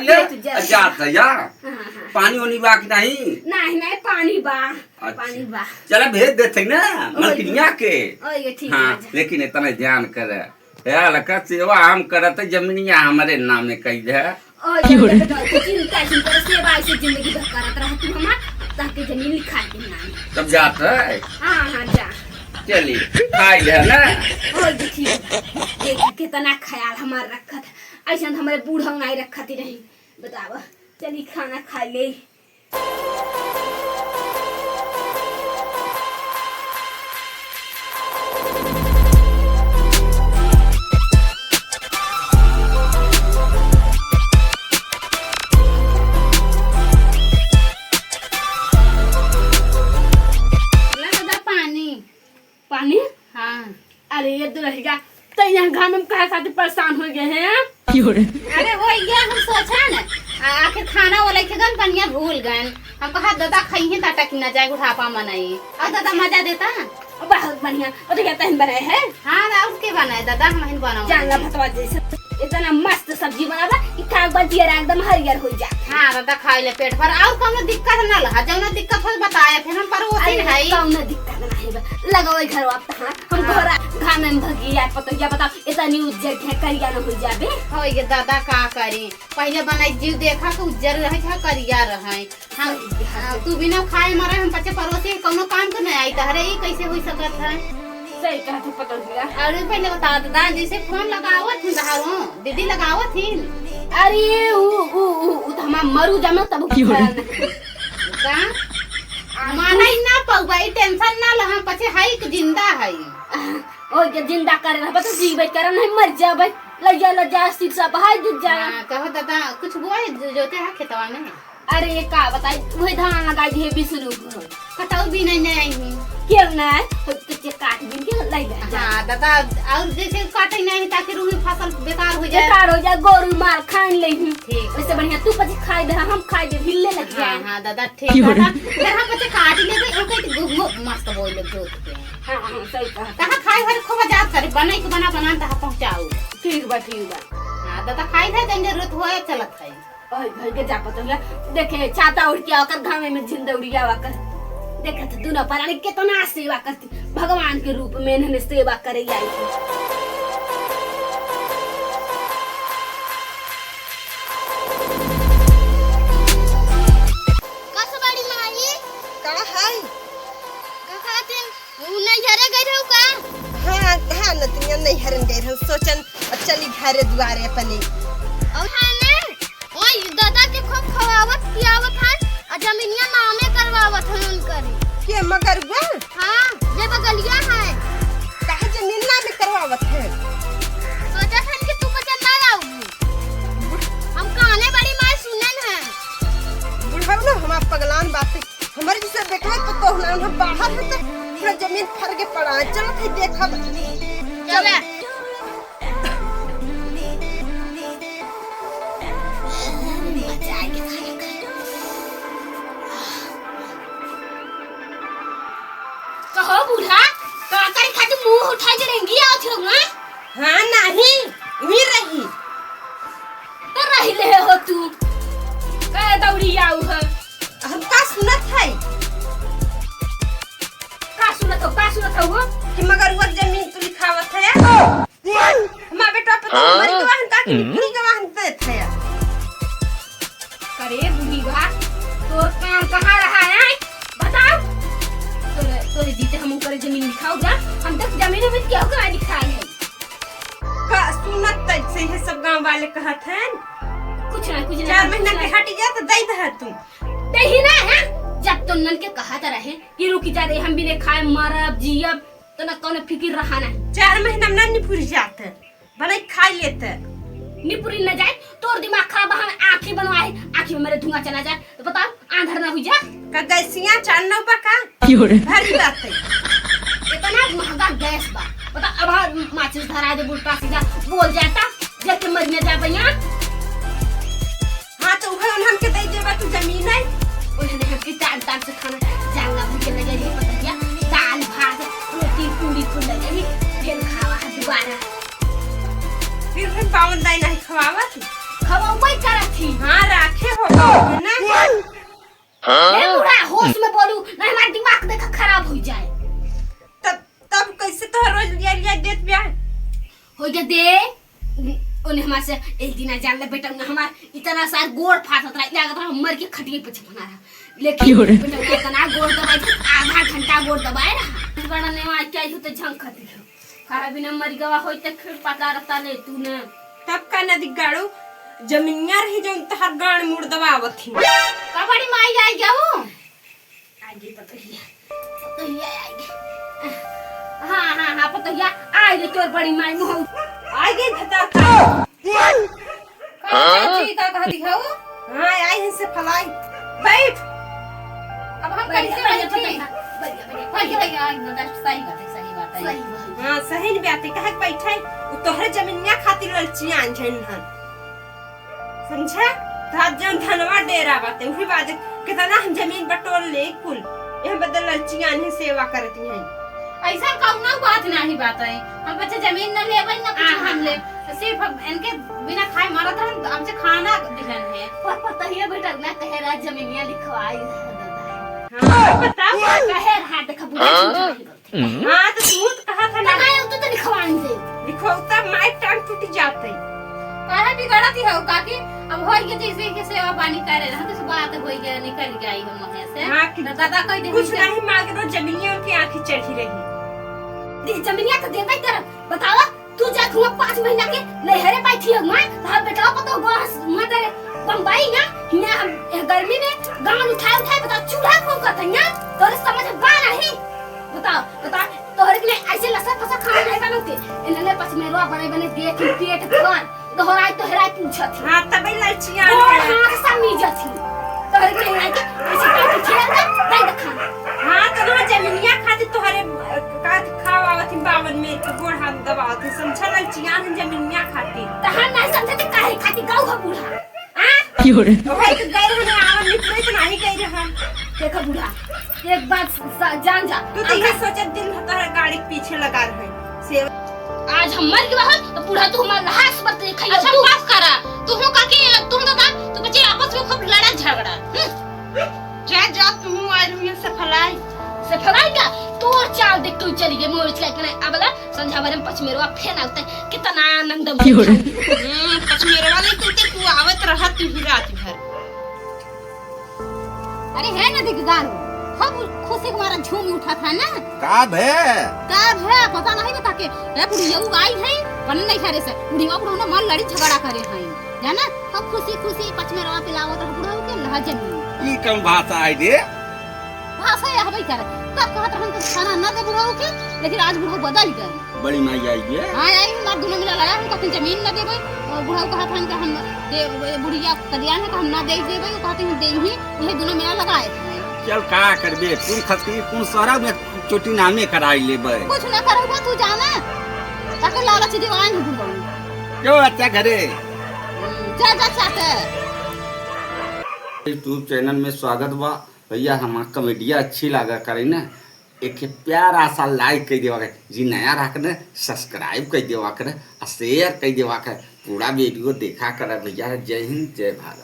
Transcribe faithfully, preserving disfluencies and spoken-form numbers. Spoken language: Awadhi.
ले, ले तू जा। जात है जा। हाँ, हाँ। पानी ओनी बा कि नहीं? नहीं, नहीं, पानी बा। अच्छा। पानी बा। चला भेज देते ना, ओए, मलकिनिया के। ओए, ये ठीक हाँ, है, जा। लेकिन इतना ध्यान कर। यार, लका सेवा हम करत है, जमीनिया हमरे नामे कई दे। ओए, ये तो चिंता, चिंता, सेवा ऐसे जिंदगी भर करत रह तू हमार, ताकि जमीन लिखा के नामे। तब जात है? हाँ, हाँ, जा। चली, खाई ले ना। ओए, ये ठीक है। देख, कितना ख्याल हमार रखत है। ऐसा तो हमारे बूढ़ा नहीं रखत ही नहीं। बतावा, चली खाना खा ले। ला दादा पानी। पानी? हाँ। अरे ये दुल्हनिया, तो यहाँ घाम में काहे खातिर परेशान हो गए हैं? क्यों रे? अरे वो ये हम सोचा न, आ-, आखिर खाना वो लेके गन पनिया भूल गन। हम कहा दादा खाई हैं ताटा की ना जाए बुढ़ापा मनाई। और दादा मजा देता। बहुत बढ़िया। और तो क्या तहन बनाए है? हाँ, और के बनाए दादा, हम ही बनाओ। जानला भतवा जैसे इतना मस्त सब्जी बनावा कि खाक बा जियरा एकदम हरियर हो जा। हाँ दादा, खाई ले पेट भर, और कौनो दिक्कत ना लहा, जौनो दिक्कत हो बताए, फिर हम परोसी अरे, नहीं। कौनो दिक्कत नहीं बा, लगाओ घर आप तहाँ, हम हाँ। घोड़ा घाम में भगी यार, पतोहिया बताओ, इतनी उज्जर के करिया न हो जाबे। हो ये दादा का करी, पहले बनाई जीव देखा के उज्जर रहे चाहे करिया रहे। हाँ, सही कहा। हाँ, तू बिना खाए मरे हम पचे परोसी कौनो काम के नहीं आई, तहरे ई कैसे हो सकत है? सही कहा तू पतोहिया। अरे पहले बता दादा, जैसे फोन लगावत ही रहा हो, दीदी लगावत ही। अरे ऊ, ऊ, ऊ, ऊ तो हमार मरू जानो तब क्यों रे? उठा नहीं। का? माना ही ना पौबा, ई टेंशन ना लहा, पचे हाई के जिंदा है। ओ के जिंदा करे रहबा तो जीवे करे नहीं मर जाबे। लइया लजा सीट सब हाय जुट जाए। हाँ, कहो दादा, कुछ बोए जो-, जोते है खेतवा में? अरे का बताई, वही धान लगाई दिए बिसलू को। कटाऊ भी नहीं, नहीं आई हूँ। क्यों ना? तो तुझे काट दिन के लइया जा। हाँ दादा, और जैसे काटे नहीं ताकि रूही फसल बेकार हो जाए। बेकार हो जाए, गोरू माल खान ले ही। ठीक। वैसे बढ़िया तू पचे खाई दे, हम खाई दे, हिलने लग जाए। हाँ, हाँ दादा, ठीक क्यों रे? दादा, फिर हम पचे काट ले, तो ओके गुगमो मस्त बोल ले जोत के। हाँ, हाँ, सही कहा। कहाँ खाए भरे खूब आजाद करे, बनाई के बना, बना तहाँ पहुँचाऊ। ठीक बा, ठीक बा। हाँ, दादा खाई ले, जन जरूरत होए, चलत है। ओए, घर के जा पतोहिया, देखे, छाता ओढ़ के आकर, घामे में झिंदौड़िया आकर। देखे तो दुनो परानी कितना सेवा करती, भगवान के रूप में इन्हने सेवा करे आई थी। कस बड़ी माई? का है? का खातिन? ऊ नैहरे गई रहू का? हाँ, हाँ, नतनिया नैहरन गई रहू। सोचन, अब चली घरे दुआरे अपने। और हाँ ने, ओए दादा के खूब खवावत पियावत है, और जमीनिया नामे करवावत है उनकरे। के मगरुआ? हाँ, जे बगलिया है। काहे जमीन नामे करवावत है? सोचत हन कि तू पसंद ना लाऊगी। हम कहने बड़ी माई सुनन है। बुढ़ऊ ना हमार पगलान बात है। हमरे जैसे बेटवा तो तोहना हम बाहर है तो पूरा जमीन फर के पड़ा है। चलत है देखब। चला। कहो बूढ़ा, का करे खातिर मुंह उठाई के रेंगी आवत हो ना? हाँ, नहीं, वहीं रही। तो रही ले हो तू। कहे दौड़ी आऊ है। हम का सुनत है? का सुनत हो, का सुनत हो वो? कि मगरुआ के जमीन तू लिखावत है? हमार बेटा पता हाँ? मरी गवाहन ताकि हम्म। निकली गवाहन देत है। अरे बूढ़ी बा, तोर काम कहाँ रहा है? बताओ। तोरे, तोरे जीते हम ऊपर जमीन लिखाओ जा, हम तक जमीन में क्यों कहाँ लिखा है? का सुनत तक से ये सब गांव वाले कहत हैं? कुछ ना, कुछ ना, चार महीना के हट गया तो दई दे तू। दही ना है, जब तो नन के कहत रहे कि रुकी जा रे, हम बिने खाए मरब जियब, तो ना कौनो फिकिर रहा नहीं। चार महीना में ना निपुर जात, बनाई खाई लेत। निपुरी न जाए, तोर दिमाग खराब है, हम आँखी बनवाए, आँखी में मेरे धुआं चला जाए, तो बताओ, आंधर ना हुई जा। का गैसिया चार नौ बा का? क्यों रे? भारी बात है। इतना महंगा गैस बा, बता, अब माचिस धरा दे, बुढ़ा सीधा बोल जाता, जब के मर न जा भैया। हाँ, तो उहे उन्हन के दे देबा तू जमीन है। उन्हन हमके टाइम टाइम से खाना, जानला भूखे लगे रही, पतैया, दाल, भात, रोटी, पूरी कुल लगे रही, फिर खावा है दोबारा। फिर, फिर बावन दाई नहीं खवावत? खवावै करत ही। हाँ, है ना? ए बूढ़ा, होश में बोलू, नहीं हमार दिमाग देखा खराब हो जाए। तब, तब कैसे तोहर रोज लिया लिया देत बिया? हो गया दे, ओने हमार से एक दिन आ जान ले बेटा, उन्हें हमार इतना सार गोड़ फाटत रहा, लागत रहा मर के खटिए पे चपना रहा। लेकिन क्यों रे? बेटा, उन्हें इतना गोड़ दबाई, आधा घंटा गोड़ दबाए रहा। बड़ा नेवा क्या हो तो झंग खती हो। खाना बिना मर गवा होई त फिर पता रहता ले तू ने। तब का नदी गाड़ू, जमीनिया रही जौन तोहर गाड़ मुड़ दबावत ही। का बड़ी माई आई जाऊ? आगे पतोहिया, पतोहिया आगे। हाँ, हाँ, हाँ, पतोहिया आगे, तोर बड़ी माई मुँह। आगे भतार का। का चाची, का कहती हऊ? हाँ, आई है से फलाई। बैठ। अब हम कैसे बैठी? बैठ, बैठ, बैठ। सही बात है, सही बात है। सही बात। हाँ, सही बात है। कहे के बैठे, उ तोहरे जमीनिया खातिर ललचिया आन झन हन। समझा? तोहार जौन धनवा डेरा बाटे, उही बात है। कितना हम जमीन बटोर ले कुल, यह बदल ललचिया आन सेवा करती हैं। ऐसा कौनो बात नाही बात है। हम बच्चे जमीन न लेबै, न कुछ हम ले। सिर्फ हम इनके बिना खाए मरत रहन, हमसे खाना दिहन है। पर पतोहिया बेटा ना कहे रहा जमीनिया लिखवाई है दादा। हाँ, बताओ। कहे रहा, देखा, बुढ़ा झूठा नहीं बोलते। हाँ, तो तू तो कहा था ना। तो काहे तू तो लिखवाई दे। लिखो, तब मार टांग टूट जाते। काहे बिगड़त ही हो काकी? अब होई के जैसे के सेवा पानी करे रहा, तो बात होई के निकल गई हम वहाँ से। हाँ, कि तो दादा कह दे कुछ नहीं मांगे, तो जमीनिया उनकी आँखें चढ़ी रही। दे, जमीनिया तो देबे कर। बतावा, तू जा हुआ पाँच महीना के नैहरे बैठी है माँ, तहार बेटवा पतो गो हस-, मत रे, बम्बई ना, हियाँ हम, ए गर्मी में गाँव उठाए उठाए, बताओ, चूल्हा फूंकत है ना, तोरे समझ बा नहीं। बताओ, बताओ, तोहरे के लिए ऐसे लसा फसा खाना नहीं बनते, इन्हें पचमेरवा बने बने देख, पेट भर, दोहराई तोहराई पूछत है। हाँ, तबे ललचिया और है। हाथ सब मीजत है। तोहरे के लिए ऐसे करके खेल दे, दे दे खाना। हाँ, तो ना जमीनिया खातिर तोहरे, अ, का खावा आवत ही बावन में, तो गोड़ हाथ दबावत ही, समझा ललचिया है जमीनिया खातिर। तो हम नहीं समझे तो काहे खातिर गाँव हो बूढ़ा? हाँ? क्यों रे? तो भाई तो गए रहने, आवन निकले तो नहीं गए रहन। देखो बूढ़ा, एक बात स-, जान जा। तू तो ये सोचत दिन भर तोहरे गाड़ी के पीछे लगा रहे। सेवा आज हम मर गए हो, तो बूढ़ा तू हमार लाश पर देखे अच्छा, तू। बस करा। तू हो काकी, तू हो दादा, तू बच्चे आपस में खूब लड़ा झगड़ा। हम्म। जा, जा, तू आए रही है सफलाई। सफलाई का? तोर चाल देख तू चली गई, मोर चला के नहीं, अबला संझा बारे में पचमेरवा फेन आते, कितना आनंद क्यों रे? हम्म, पचमेरवा नहीं तू, तू आवत रहा तू ही रात भर। अरे है ना देख गान, खूब खुशी के मारा झूम उठा था ना। का भे? का भे? पता नहीं बता के। ए बुढ़िया आई है, पन नहीं खा रहे से। बुढ़िया बुढ़ऊ ना मार लड़ी झगड़ा करे हैं। जाना? खूब खुशी खुशी पचमेरवा पिलावत रह बुढ़ऊ के लहा जमीन। ई कौन भाषा है रे? भाषा यह भाई करे। तब कहत रहन तो खाना ना दे बुढ़ऊ के, लेकिन आज बुढ़ऊ बदल गए। बड़ी माई आई है। हाँ, आई, मार दोनों मिला लड़ा, हम कहते जमीन ना देबै। और बुढ़ऊ कहत रहन कि हम दे, बुढ़िया कल्याण है तो हम ना दे देबै, वो कहते हम देंगी, यह दोनों मिला लगाए। चल का करबे, कौन खसकी, कौन शहरा में चोटी नामे कराई लेबै। कुछ ना करबा तू जाना, ताके लालच दीवान हो बुढ़ऊ। क्यों अच्छा घरे? जा, जा, चाहते। YouTube channel में स्वागत बा। भैया, हमार comedy अच्छी लागा करे ना, एक प्यारा सा like कइ देवा करे, जी नया रहा करे, subscribe कइ देवा करे, आ share कइ देवा करे, पूरा video देखा करे भैया। जय हिंद, जय भारत।